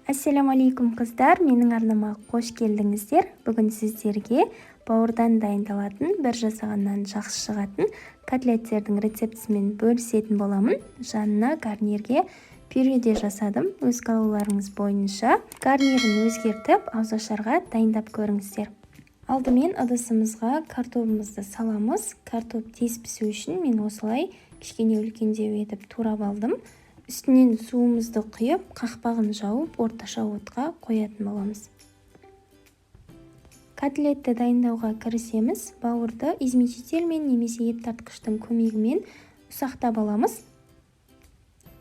Ассалаумағалейкум, қыздар! Менің арнама қош келдіңіздер. Бүгін сіздерге бауырдан дайындалатын, бір жасағаннан жақсы шығатын котлеттердің рецептісімен бөлісетін боламын. Жанына гарнирге пюре де жасадым. Өз қалауларыңыз бойынша гарнирін өзгертіп, ауызашарға дайындап көріңіздер. Алдымен ыдысымызға картобымызды саламыз. Картоп тез пісу үшін мен осылай кішкене үлкендеу етіп турап алдым. Үстінен суымызды құйып, қақпағын жауып, орташа отқа қоятын боламыз. Котлетті дайындауға кірісеміз. Бауырды измельчительмен немесе ет тартқыштың көмегімен ұсақтап аламыз.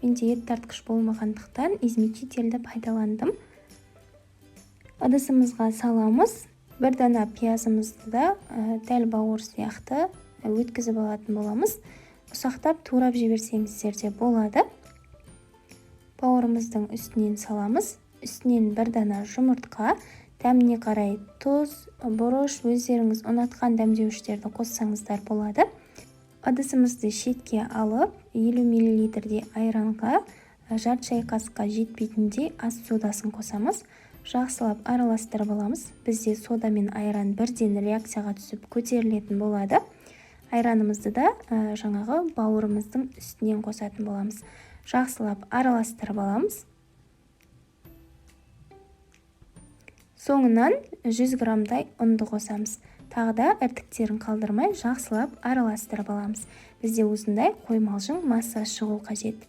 Менде ет тартқыш болмағандықтан измельчительді пайдаландым. Ыдысымызға саламыз. Бір дана пиязымызды да дәл бауыр сияқты өткізіп алатын боламыз. Ұсақтап турап жіберсеңіздер де болады. Бауырымыздың үстінен саламыз. Үстінен бір дана жұмыртқа, дәміне қарай тұз, бұрыш, өздеріңіз ұнатқан дәмдеуіштерді қоссаңыздар болады. Ыдысымызды шетке алып, 50 миллилитрдей айранға жарты шай қасыққа жетпейтіндей ас содасын қосамыз. Жақсылап араластырып аламыз. Бізде сода мен айран бірден реакцияға түсіп көтерілетін болады. Айранымызды да жаңағы бауырымыздың үстінен қосатын боламыз. Жақсылап араластырып аламыз. Соңынан 100 граммдай ұнды қосамыз. Тағы да іртіктерін қалдырмай жақсылап араластырып аламыз. Бізде осындай қоймалжың масса шығу қажет.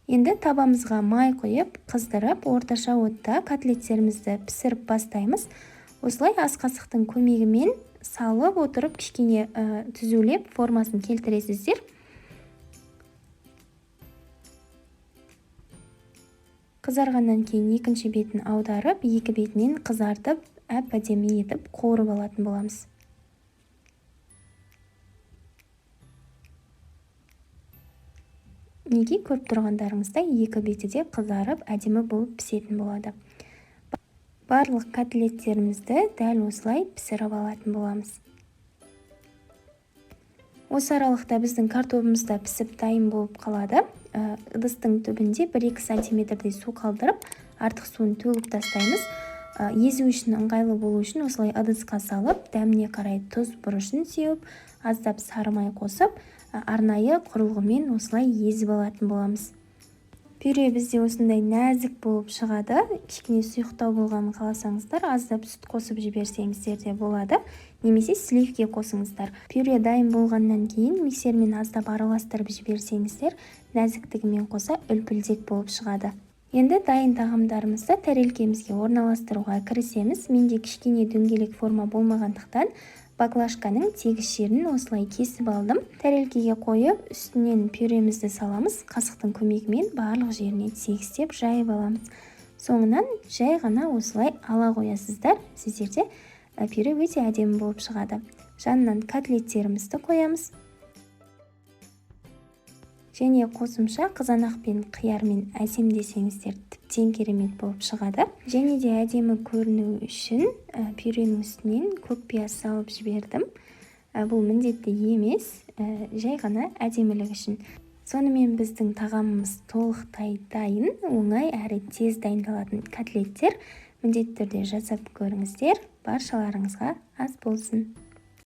Енді табамызға май құйып, қыздырып, орташа отта котлеттерімізді пісіріп бастаймыз. Осылай ас қасықтың көмегімен салып отырып, кішкене түзулеп формасын келтіресіздер. Қызарғаннан кейін екінші бетін аударып, екі бетінен қызартып, әп-әдемі етіп қуырып алатын боламыз. Неге көріп тұрғандарыңыздай екі беті де қызарып, әдемі болып пісетін болады. Барлық котлеттерімізді дәл осылай пісіріп алатын боламыз. Осы аралықта біздің картобымыз да пісіп дайын болып қалады. Ыдыстың түбінде 1-2 сантиметрдей су қалдырып, артық суын төгіп тастаймыз. Езу үшін ыңғайлы болу үшін осылай ыдысқа салып, дәміне қарай тұз, бұрышын сеуіп, аздап сары май қосып, арнайы құрылғымен осылай езіп алатын боламыз. Пюре бізде осындай нәзік болып шығады. Кішкене сұйықтау болғанын қаласаңыздар, аздап сүт қосып жіберсеңіздер де болады. Немесе сливке қосыңыздар. Пюре дайын болғаннан кейін миксермен аздап араластырып жіберсеңіздер, нәзіктігімен қоса үлпілдек болып шығады. Енді дайын тағамдарымызды тәрелкемізге орналастыруға кірісеміз. Менде кішкене дөңгелек форма болмағандықтан баклажканың тегіс жерін осылай кесіп алдым. Тәрелкеге қойып, үстінен пюремізді саламыз. Қасықтың көмегімен барлық жеріне тегістеп жайып аламыз. Соңынан жай ғана осылай ала қоясыздар. Сіздерде пюре өте әдемі болып шығады. Жанынан котлеттерімізді қоямыз. Және қосымша қызанақ пен қиярмен әсемдесеңіздер тіптен керемет болып шығады. Және де әдемі көріну үшін пюренің үстінен көк пияз салып жібердім. Бұл міндетті емес, жай ғана әдемілік үшін. Сонымен біздің тағамымыз толықтай дайын, оңай әрі тез дайындалатын котлеттер. Міндетті түрде жасап көріңіздер. Баршаларыңызға ас болсын.